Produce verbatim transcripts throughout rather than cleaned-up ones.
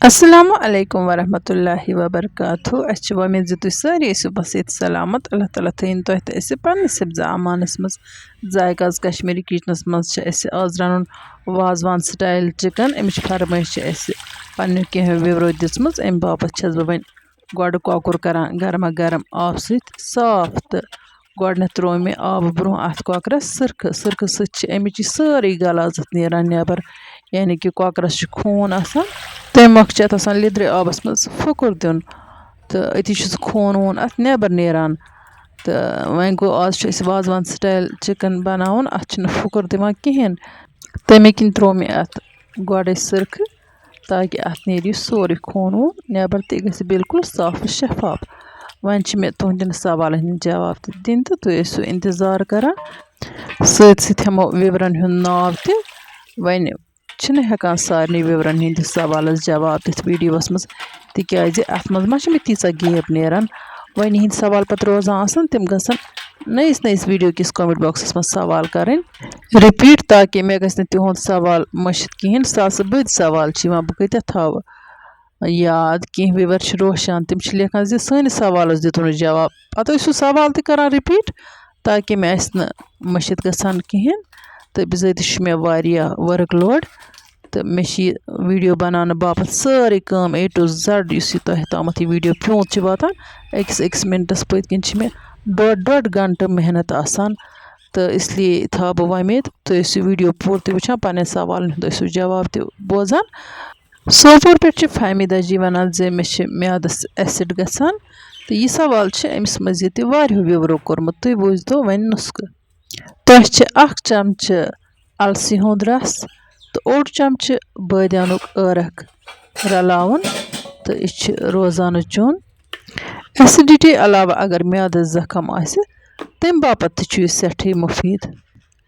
السلام علیکم ورحمۃ اللہ وبرکاتہ۔ اَسہِ چھِ وۄمید زِ تُہۍ سٲری ٲسِو بس ییٚتہِ سلامت۔ اللہ تعالیٰ تھٲیِن تۄہہِ تہٕ اَسہِ پننِس حفظ امانس منٛز۔ ذائقہ آز کشمیٖری کچنس منٛز چھِ اَسہِ آز رَنُن وازوان سٹایل چکن۔ اَمِچ فرمٲیش چھِ اَسہِ پننیو کینٛہہ ویورو دِژمٕژ، اَمہِ باپتھ چھَس بہٕ وۄنۍ گۄڈٕ کۄکُر کران گرما گرم آبہٕ سۭتۍ صاف، تہٕ گۄڈٕنٮ۪تھ ترٛوو مےٚ آبہٕ برونٛہہ اَتھ کۄکرَس سٕرکہٕ۔ سٕرکہٕ سۭتۍ چھِ اَمِچ یہِ سٲرٕے غلاظت نیران نٮ۪بر، یعنی کہِ کۄکرَس چھُ خوٗن آسان، تَمہِ مۄکھٕ چھُ اَتھ آسان لیٚدرِ آبَس منٛز پھُکُر دیُن، تہٕ أتی چھُ سُہ خوٗن ووٗن اَتھ نٮ۪بر نیران۔ تہٕ وۄنۍ گوٚو، آز چھُ اَسہِ وازوان سٹایل چکن بَناوُن، اَتھ چھُنہٕ پھُکُر دِوان کِہیٖنۍ، تَمے کِنۍ ترٛوو مےٚ اَتھ گۄڈَے سٕرکہٕ، تاکہِ اَتھ نیرِ یہِ سورُے خوٗن ووٗن نٮ۪بر تہٕ یہِ گژھِ بالکل صاف تہٕ شفاف۔ وۄنۍ چھِ مےٚ تُہٕنٛدٮ۪ن سوالَن ہٕنٛدۍ جواب تہِ دِنۍ تہٕ تُہۍ ٲسِو اِنتظار کران۔ سۭتۍ سۭتۍ ہٮ۪مو وِورَن ہُنٛد ناو تہِ۔ وۄنۍ چھِنہٕ ہٮ۪کان سارنٕے وِورَن ہٕنٛدِس سوالَس جواب دِتھ ویٖڈیوَس منٛز، تِکیٛازِ اَتھ منٛز ما چھِ مےٚ تیٖژاہ گیپ نیران۔ وۄنۍ یِہِنٛدۍ سوال پَتہٕ روزان آسان، تِم گژھن نٔیِس نٔیِس ویٖڈیو کِس comment boxَس منٛز سوال کَرٕنۍ repeat، تاکہِ مےٚ گژھِ نہٕ تِہُنٛد سوال مٔشِتھ کِہیٖنۍ۔ ساسہٕ بٔدۍ سوال چھِ یِوان، بہٕ کۭتیٛاہ تھاوٕ یاد؟ کینٛہہ وِور چھِ روشان، تِم چھِ لیکھان زِ سٲنِس سوالَس دِتُو نہٕ جواب۔ پَتہٕ ٲسِو سوال تہِ کَران repeat، تاکہِ مےٚ آسہِ نہٕ مٔشِتھ گژھان کِہیٖنۍ۔ تہٕ بِذٲتی چھُ مےٚ واریاہ work load، تہٕ مےٚ چھِ یہِ ویٖڈیو بَناونہٕ باپَتھ سٲرٕے کٲم A to Z، یُس یہِ تۄہہِ تامَتھ یہِ ویٖڈیو پیوٗنٛت چھِ واتان، أکِس أکِس مِنٹَس پٔتۍ کِنۍ چھِ مےٚ ڈۄڈ ڈۄڈ گھنٹہٕ محنت آسان۔ تہٕ اس لیے تھاوٕ بہٕ وۄمید، تُہۍ ٲسِو ویٖڈیو پوٗرٕ تہِ وٕچھان، پنٛنٮ۪ن سوالَن ہُنٛد ٲسِو جواب تہِ بوزان۔ سوپور پٮ۪ٹھ چھِ فہمیدہ جی وَنان زِ مےٚ چھِ میادَس acid گژھان، تہٕ یہِ سوال چھِ أمِس مٔزیٖد تہِ واریاہو وِورو کوٚرمُت۔ تُہۍ بوٗزتو وۄنۍ نُسخہٕ۔ تۄہہِ چھِ اَکھ چمچہٕ اَلسہِ ہُنٛد رَس تہٕ اوٚڑ چمچہٕ بٲدیانُک عٲرَق رَلاوُن، تہٕ یہِ چھِ روزانہٕ چیوٚن۔ acidity علاوٕ اگر میادَس زخم آسہِ، تَمہِ باپتھ تہِ چھُ یہِ سٮ۪ٹھٕے مُفیٖد۔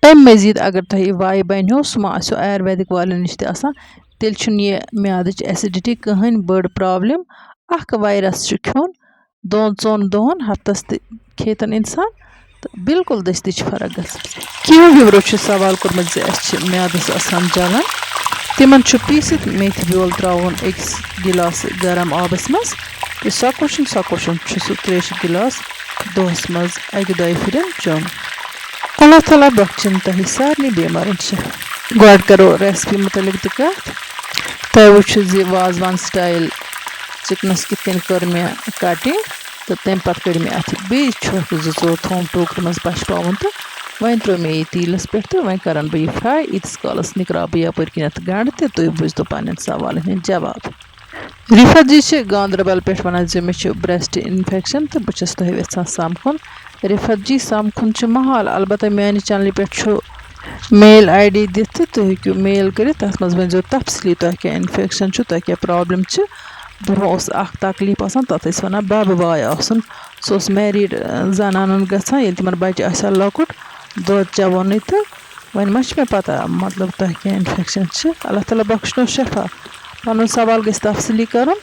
اَمہِ مٔزیٖد اگر تۄہہِ یہِ وَے بَنیو، سُہ ما آسیو آیُرویدِک والٮ۪ن نِش تہِ آسان، تیٚلہِ چھُنہٕ یہِ میادٕچ acidity کٕہٕنۍ بٔڑ problem۔ اَکھ virus چھُ کھیوٚن دۄن ژۄن دۄہَن، ہفتَس تہِ کھیٚیہِ تَن اِنسان، تہٕ بالکل دٔستی چھِ فرق گژھان۔ کینٛہہ وِورو چھُ سوال کوٚرمُت زِ اَسہِ چھِ میادَس آسان جلن، تِمَن چھُ پیٖسِتھ میتھِ بیول ترٛاوُن أکِس گِلاسہٕ گرم آبَس منٛز، تہٕ سۄ کوشُن، سۄ کوشُن چھُ سُہ ترٛیشہِ گِلاس دۄہَس منٛز اَکہِ دۄیہِ پھِرِ چیوٚن۔ اللہ تعالیٰ بخشِن تۄہہِ سارنٕے بیمارَن شفا۔ گۄڈٕ کَرو recipe مُتعلِق تہِ کَتھ۔ تۄہہِ وٕچھِو زِ وازوان style چِکنَس کِتھ کٔنۍ کٔر مےٚ cutting، تہٕ تَمہِ پَتہٕ کٔڑۍ مےٚ اَتھ بیٚیہِ چھۄکھ زٕ ژور تھوم ٹوکرِ منٛز پَشپاوُن، تہٕ وۄنۍ ترٛوو مےٚ یہِ تیٖلَس پٮ۪ٹھ، تہٕ وۄنۍ کَرَن بہٕ یہِ fry۔ ییٖتِس کالَس نِکراو بہٕ یَپٲرۍ کِنٮ۪تھ گَنٛڈٕ تہِ، تُہۍ بوٗزتو پنٛنٮ۪ن سوالَن ہِنٛدۍ جواب۔ رِفت جی چھِ گاندربل پٮ۪ٹھ وَنان زِ مےٚ چھُ breast infection تہٕ بہٕ چھَس تۄہہِ یَژھان سَمکھُن۔ رِفت جی، سَمکھُن چھُ محال، البتہ میٛانہِ channelہِ پٮ۪ٹھ چھُ mail ID دِتھ تہٕ تُہۍ ہیٚکِو mail کٔرِتھ، تَتھ منٛز ؤنۍزیو تفصیٖلی تۄہہِ کیٛاہ infection چھُ، تۄہہِ کیٛاہ problem چھِ۔ برٛونٛہہ اوس اَکھ تکلیٖف آسان، تَتھ ٲسۍ وَنان بَبہٕ واے آسُن۔ سُہ اوس married، اَ، زنانَن گژھان، ییٚلہِ تِمَن بَچہِ آسہِ ہا لۄکُٹ، دۄد چٮ۪وان نہٕ تہٕ وۄنۍ ما چھِ مےٚ پَتہ، مطلب، تۄہہِ کیٛاہ infection چھِ۔ اللہ تعالیٰ بخشنو شفا۔ پَنُن سوال گژھِ تفصیٖلی کَرُن۔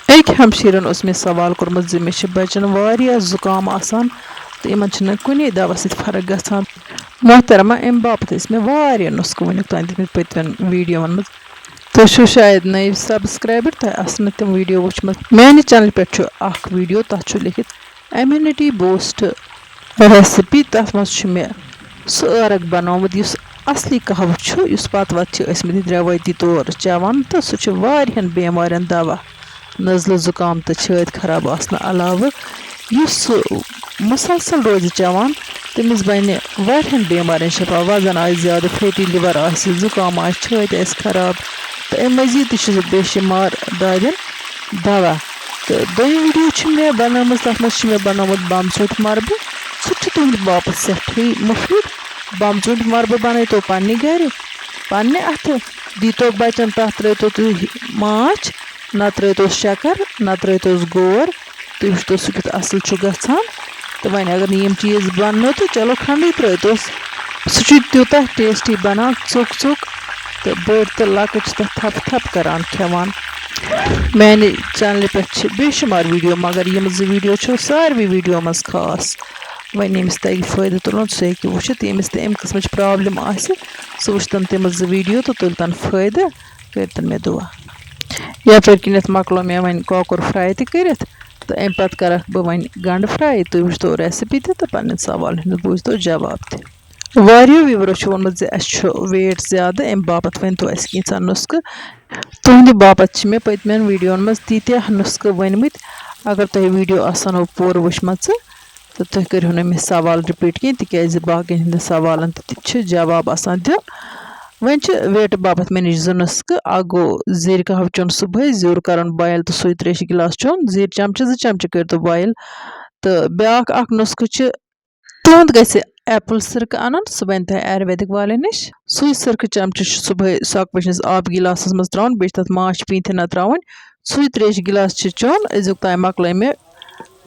أکۍ ہمشیٖرَن اوس مےٚ سوال کوٚرمُت زِ مےٚ چھِ بَچَن واریاہ زُکام آسان تہٕ یِمَن چھِنہٕ کُنے دَوا سۭتۍ فرق گژھان۔ محترمہ، اَمہِ باپَتھ ٲسۍ مےٚ واریاہ نُسخہٕ ؤنِتھ تام دِتمٕتۍ پٔتمٮ۪ن ویٖڈیووَن منٛز۔ تُہۍ چھِو شاید نٔوۍ subscriber، تۄہہِ آسہِ نہٕ تِم ویٖڈیو وٕچھمٕتۍ۔ میٛانہِ channelہِ پٮ۪ٹھ چھُ اَکھ ویٖڈیو، تَتھ چھُ لیکھِتھ immunity boost recipe۔ تَتھ منٛز چھُ مےٚ سُہ عٲرَق بَنومُت، یُس اَصلی قہوٕ چھُ، یُس پَتہٕ وَتہٕ چھِ ٲسۍمٕتۍ رٮ۪وٲیتی طور چٮ۪وان، تہٕ سُہ چھُ واریاہَن بٮ۪مارٮ۪ن دَوا، نٔزلہٕ زُکام تہٕ چھٲتۍ خراب آسنہٕ علاوٕ۔ یُس سُہ مُسلسل روزِ چٮ۪وان، تٔمِس بَنہِ واریاہَن بٮ۪مارٮ۪ن شفا۔ وَزن آسہِ زیادٕ، fatty liver آسہِ، زُکام آسہِ، چھٲتۍ آسہِ خراب، تہٕ اَمہِ مٔزیٖد تہِ چھُ سُہ بے شُمار دادٮ۪ن دَوا۔ تہٕ دوٚیِم ویٖڈیو چھِ مےٚ بَنٲومٕژ، تَتھ منٛز چھِ مےٚ بَنومُت بَمژوٗنٛٹھۍ مَربہٕ۔ سُہ تہِ چھُ تُہٕنٛدِ باپَتھ سٮ۪ٹھٕے مُفیٖد۔ بَمژوٗنٛٹھۍ مَربہٕ بَنٲیتو پنٛنہِ گَرِ، پنٛنہِ اَتھٕ۔ دیٖتو بَچَن، تَتھ ترٛٲیتو تُہۍ ماچھ، نَتہٕ ترٛٲیتوس شَکَر، نَتہٕ ترٛٲیتوس گور۔ تُہۍ وٕچھتو سُہ کیُتھ اَصٕل چھُ گژھان۔ تہٕ وۄنۍ اگر نہٕ یِم چیٖز بَننو تہٕ چلو کھَنٛڈٕے ترٛٲیتوس۔ سُہ چھُ تیوٗتاہ tasty بَنان، ژوٚک ژوٚک، تہٕ بٔڑۍ تہٕ لۄکٕٹۍ چھِ تَتھ تھَپہٕ تھَپہٕ کَران کھٮ۪وان۔ میٛانہِ channelہِ پٮ۪ٹھ چھِ بے شُمار ویٖڈیو، مگر یِم زٕ ویٖڈیو چھِ ساروٕے ویٖڈیو منٛز خاص۔ وۄنۍ ییٚمِس تَگہِ فٲیدٕ تُلُن، سُہ ہیٚکہِ وٕچھِتھ۔ ییٚمِس تہِ اَمہِ قٕسمٕچ problem آسہِ، سُہ وٕچھتَن تِم زٕ ویٖڈیو تہٕ تُلتَن فٲیدٕ، کٔرتَن مےٚ دُعا۔ یَپٲرۍ کِنٮ۪تھ مۄکلو مےٚ وۄنۍ کۄکُر fry تہِ کٔرِتھ، تہٕ اَمہِ پَتہٕ کَرَکھ بہٕ وۄنۍ گَنٛڈٕ fry۔ تُہۍ وٕچھتو recipe تہِ تہٕ پَنٕنٮ۪ن سوالَن ہٕنٛدۍ بوٗزتو جواب تہِ۔ واریاہو viewerو چھُ ووٚنمُت زِ اَسہِ چھُ weight زیادٕ، اَمہِ باپَتھ ؤنۍتو اَسہِ کینٛژھا نُسخہٕ۔ تُہٕنٛدِ باپَتھ چھِ مےٚ پٔتمٮ۪ن videoن منٛز تیٖتیٛاہ نُسخہٕ ؤنۍمٕتۍ، اگر تۄہہِ video آسَنو پوٗرٕ وٕچھمَژٕ، تہٕ تُہۍ کٔرِو نہٕ مےٚ سوال repeat کینٛہہ، تِکیٛازِ باقیَن ہٕنٛدٮ۪ن سوالَن تہِ چھِ جواب آسان دیُن۔ وۄنۍ چھِ weight باپَتھ مےٚ نِش زٕ نُسخہٕ، اَکھ گوٚو زِرۍ قہوٕ چیوٚن صُبحٲے، زیُر کَرُن boil تہٕ سُے ترٛیشہِ گِلاس چیوٚن، زِرۍ چمچہٕ زٕ چمچہٕ کٔرۍتو boil۔ تہٕ بیٛاکھ اَکھ نُسخہٕ چھِ، تُہُنٛد گژھِ apple سِرکہٕ اَنُن، سُہ بَنہِ تۄہہِ آیُرویدِک والٮ۪ن نِش۔ سُے سِرکہٕ چمچہٕ چھُ صُبحٲے سۄکہٕ وٕشنِس آب گِلاسَس منٛز ترٛاوُن، بیٚیہِ چھِ تَتھ ماچھ پیٖنتہِ نہ ترٛاوٕنۍ۔ سُے ترٛیشہِ گِلاس چھِ چیوٚن۔ أزیُک تام مۄکلٲے مےٚ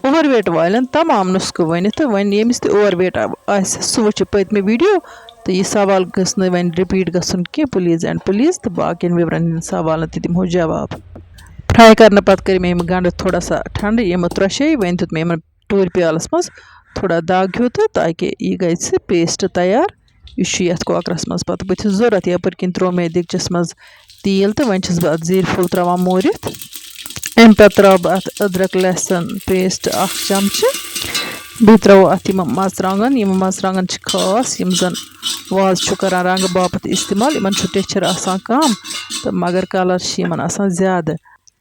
overweight والٮ۪ن تمام نُسخہٕ ؤنِتھ، تہٕ وۄنۍ ییٚمِس تہِ overweight آسہِ، سُہ وٕچھِ پٔتمہِ video، تہٕ یہِ سوال گٔژھ نہٕ وۄنۍ repeat گژھُن کینٛہہ، please and please، تہٕ باقین viewerن ہٕنٛدٮ۪ن سوالن تہِ دِمہو جواب۔ Fry کرنہٕ پتہٕ کٔرۍ مےٚ یِم گنڈٕ تھوڑا سا ٹھنڈٕ، یِم ترٛوشے، وۄنۍ دیُت مےٚ یِمن ٹوٗرِ پیالس منٛز تھوڑا دگ ہیوٗ تہٕ تاکہِ یہِ گژھِ paste تیار۔ یہِ چھُ یَتھ کۄکرَس منٛز پَتہٕ بٕتھِ ضوٚرَتھ۔ یَپٲرۍ کِنۍ ترٛوو مےٚ دیٖگچَس منٛز تیٖل تہٕ وۄنۍ چھَس بہٕ اَتھ زِرۍ پھوٚل ترٛاوان موٗرِتھ۔ اَمہِ پَتہٕ ترٛاوٕ بہٕ اَتھ أدرَک لہسن paste اَکھ چمچہٕ۔ بیٚیہِ ترٛاوو اَتھ یِم مَرژٕوانٛگَن۔ یِم مَرژٕوانٛگَن چھِ خاص، یِم زَن وازٕ چھُ کَران رَنٛگہٕ باپَتھ اِستعمال۔ یِمَن چھُ ٹیچھَر آسان کَم تہٕ مگر colour چھِ یِمَن آسان زیادٕ۔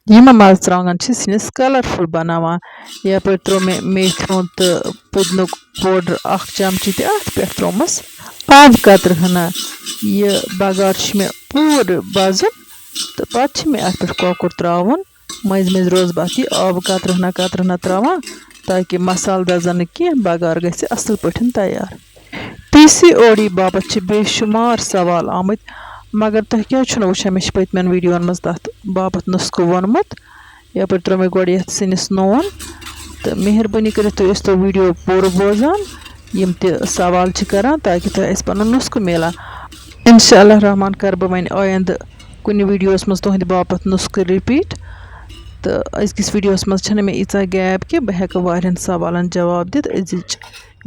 یِم مَرژٕوانٛگَن چھِ سِنِس colourful بَناوان۔ یَپٲرۍ ترٛوو مےٚ میتھِ ہُنٛد تہٕ پُدنُک powder اَکھ چمچہٕ تہِ اَتھ پٮ۪ٹھ، ترٛوومَس آبہٕ قطرٕ ہنا۔ یہِ بَغار چھُ مےٚ پوٗرٕ بَزُن تہٕ پَتہٕ چھِ مےٚ اَتھ پٮ۪ٹھ کۄکُر ترٛاوُن۔ مٔنٛزۍ مٔنٛزۍ روزٕ بہٕ اَتھ یہِ آبہٕ قطرٕ ہنا قطرٕ ہنا ترٛاوان، تاکہِ مصالہٕ دَزَن نہٕ کینٛہہ، بَغار گژھِ اَصٕل پٲٹھۍ تیار۔ P C O D باپتھ چھِ بے شُمار سوال آمٕتۍ، مگر تۄہہِ کیٛازِ چھُو نہٕ وٕچھان مےٚ چھِ پٔتمٮ۪ن videoن منٛز تَتھ باپتھ نُسخہٕ ووٚنمُت؟ یَپٲرۍ ترٛوو مےٚ گۄڈٕ یَتھ سِنِس نوٗن، تہٕ مہربٲنی کٔرِتھ تُہۍ ٲسۍتو video پوٗرٕ بوزان، یِم تہِ سوال چھِ کَران، تاکہِ تۄہہِ آسہِ پَنُن نُسخہٕ میلان۔ اِنشاء اللہ رحمان کَرٕ بہٕ وۄنۍ آیندٕ کُنہِ videoس منٛز تُہٕنٛدِ باپتھ نُسخہٕ repeat، تہٕ أزکِس videoس منٛز چھَنہٕ مےٚ ییٖژاہ gap کہِ بہٕ ہٮ۪کہٕ واریاہَن سوالَن جواب دِتھ۔ أزِچ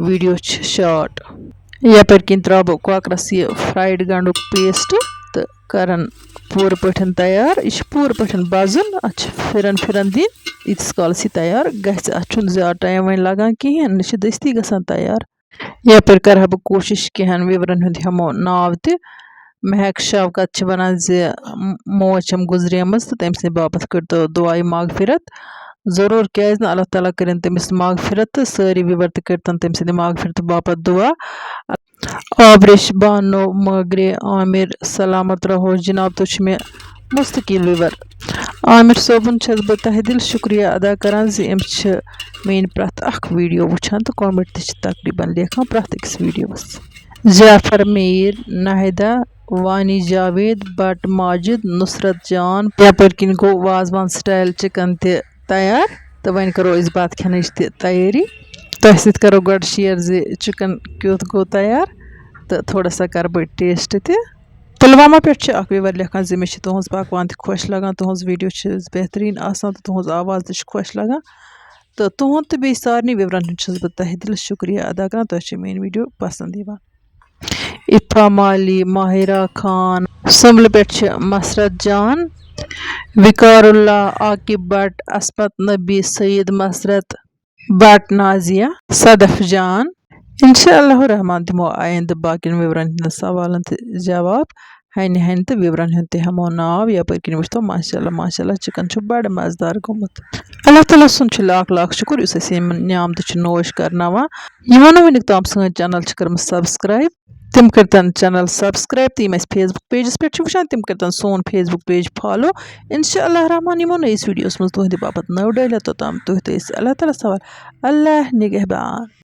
video چھِ short۔ یَپٲرۍ کِنۍ ترٛاوٕ بہٕ کۄکرَس یہِ fried گَنٛڈُک paste تہٕ کَرَن پوٗرٕ پٲٹھۍ تیار۔ یہِ چھِ پوٗرٕ پٲٹھۍ بَزُن، اَتھ چھِ پھِرَن پھِرَن دِنۍ، ییٖتِس کالَس یہِ تیار گژھِ۔ اَتھ چھُنہٕ زیادٕ time وۄنۍ لَگان کِہیٖنۍ، یہِ چھِ دٔستی گژھان تیار۔ یَپٲرۍ کَرٕ ہا بہٕ کوٗشِش کینٛہَن viewerن ہُنٛد ہٮ۪مو ناو تہِ۔ مہک شوکت چھِ وَنان زِ م-، موج چھَم گُزریمٕژ تہٕ تٔمۍ سٕنٛدِ باپتھ کٔرۍتو دُعایہِ مغفرت۔ ضروٗر، کیٛازِ نہٕ؟ اللہ تعالیٰ کٔرِن تٔمِس مغفرت تہٕ سٲری viewer تہِ کٔرۍتَن تٔمۍ سٕنٛدِ مغفرت باپتھ دُعا۔ آبریش بانو مٲگرے عامر سلامت رہو جناب، تُہۍ چھِ مےٚ مستقل viewer۔ عامر صٲبُن چھَس بہٕ تہہِ دِل شُکریہ ادا کران زِ أمۍ چھِ میٛٲنۍ پرٛٮ۪تھ اکھ video وٕچھان تہٕ comment تہِ چھِ تقریباً لیکھان پرٛٮ۪تھ أکِس videoس۔ جعفر میٖر، ناہدہ، وانی جاوید، بٹ ماجد، نصرت جان۔ یپٲرۍ کِنۍ گوٚو وازوان style chicken تہِ تیار تہٕ وۄنۍ کرو أسۍ بتہٕ کھٮ۪نٕچ تہِ تیٲری۔ تۄہہِ سۭتۍ کرو گۄڈٕ share زِ chicken کیُتھ گوٚو تیار تہٕ تھوڑا سا کرٕ بہٕ taste تہِ۔ پُلوامہ پٮ۪ٹھ چھِ اکھ viewer لیکھان زِ مےٚ چھِ تُہٕنٛز پکوان تہِ خۄش لگان، تُہٕنٛز video چھِ بہتریٖن آسان تہٕ تُہٕنٛز آواز تہِ چھِ خۄش لگان۔ تہٕ تُہُنٛد تہٕ بیٚیہِ سارنٕے viewerن ہُنٛد چھَس بہٕ تہہِ دِلہٕ شُکریہ ادا کران، تۄہہِ چھِ میٛٲنۍ video پسنٛد یِوان۔ اِفا مالی، ماہرہ خان، سُملہٕ پٮ۪ٹھ چھِ مسرت جان، وقار اللہ، عاقب بٹ، عصمت نبی، سعید مسرت، بٹ نازیہ، صدف جان۔ انشاء اللہ الرحمن دِمو آیندٕ باقین viewerن ہٕنٛدٮ۪ن سوالن تہِ جواب۔ ہنہِ ہنہِ تہٕ viewerن ہُنٛد تہِ ہٮ۪مو ناو۔ یپٲرۍ کِنۍ وٕچھتو، ماشاء اللہ، ماشاء اللہ، chicken چھُ بڑٕ مزٕدار گوٚمُت۔ اللہ تعالیٰ سُنٛد چھُ لاکھ لاکھ شُکُر، یُس اَسہِ یِم نعمتہٕ چھُ نوش کرناوان۔ یِمو نہٕ وٕنیُک تام سٲنۍ channel چھِ کٔرمٕژ subscribe، تِم کٔرۍتن channel subscribe، تہٕ یِم اَسہِ Facebook pageس پٮ۪ٹھ چھِ وٕچھان، تِم کٔرۍتن سون Facebook page follow۔ انشاء اللہ الرحمن یِمو نٔیِس videoس منٛز تُہٕنٛدِ باپتھ نٔو ڈٲلۍ۔ توٚتام تُہۍ تہٕ أسۍ، اللہ تعالیٰ سوال۔ اللہ نگہبان۔